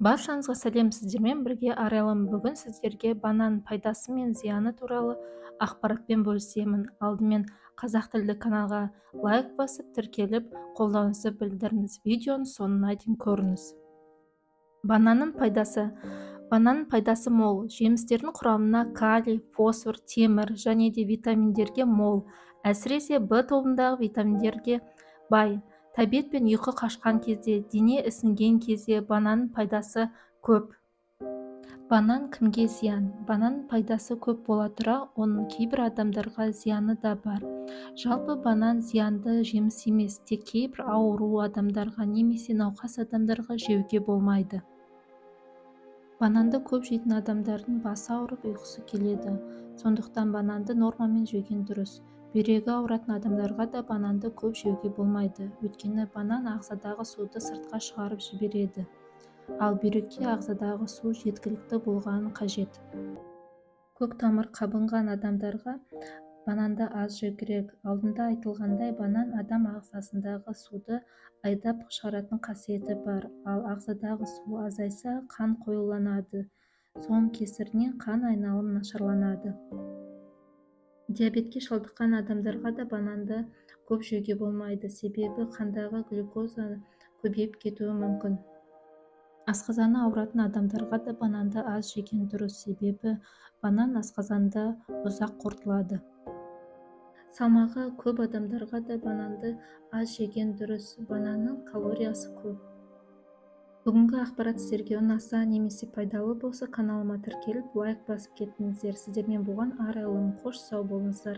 Баршаңызға сәлем, сіздермен бірге Арайлым. Бүгін сіздерге банан пайдасы мен зияны туралы ақпаратпен бөлісемін. Алдымен қазақ тілді каналға лайк басып, тіркеліп, қолдауыңызды білдіріңіз. Видеоның соңына дейін көріңіз. Бананның пайдасы. Бананның пайдасы мол. Жемістердің құрамына калий, фосфор, темір және де витаминдерге мол. Әсіресе Б тобындағы витаминдерге бай. Тәбет пен ұйқы қашқан кезде, дене ісінген кезде бананның пайдасы көп. Банан кімге зиян? Банан пайдасы көп бола тұра, оның кейбір адамдарға зияны да бар. Жалпы банан зиянды жеміс емес, тек кейбір ауру адамдарға немесе науқас адамдарға жеуге болмайды. Бананды көп жейтін адамдардың басы ауырып, ұйқысы келеді. Сондықтан бананды нормамен жеген дұрыс. Бүйрегі ауыратын адамдарға да бананды көп жеуге болмайды, өйткені банан ағзадағы суды сыртқа шығарып жібереді. Ал бүйрекке ағзадағы су жеткілікті болғаны қажет. Көк тамыр қабынған адамдарға бананды аз жеу керек. Алдында айтылғандай, банан адам ағзасындағы суды айдап шығаратын қасиеті бар. Ал ағзадағы су азайса, қан қоюланады. Соның кесірінен қан айналым нашарланады. Диабетке шалдыққан адамдарға да бананды көп жеуге болмайды, себебі қандағы глюкоза көбейіп кетуі мүмкін. Асқазаны ауыратын адамдарға да бананды аз жеген дұрыс, себебі банан асқазанда ұзақ қорытылады. Салмағы көп адамдарға да бананды аз жеген дұрыс, бананның калориясы көп. Бүгінгі ақпарат сіздерге ұнаса немесе пайдалы болса, каналыма тіркеліп, лайк басып кетіңіздер. Сіздермен болған Арайлым. Қош, сау болыңыздар.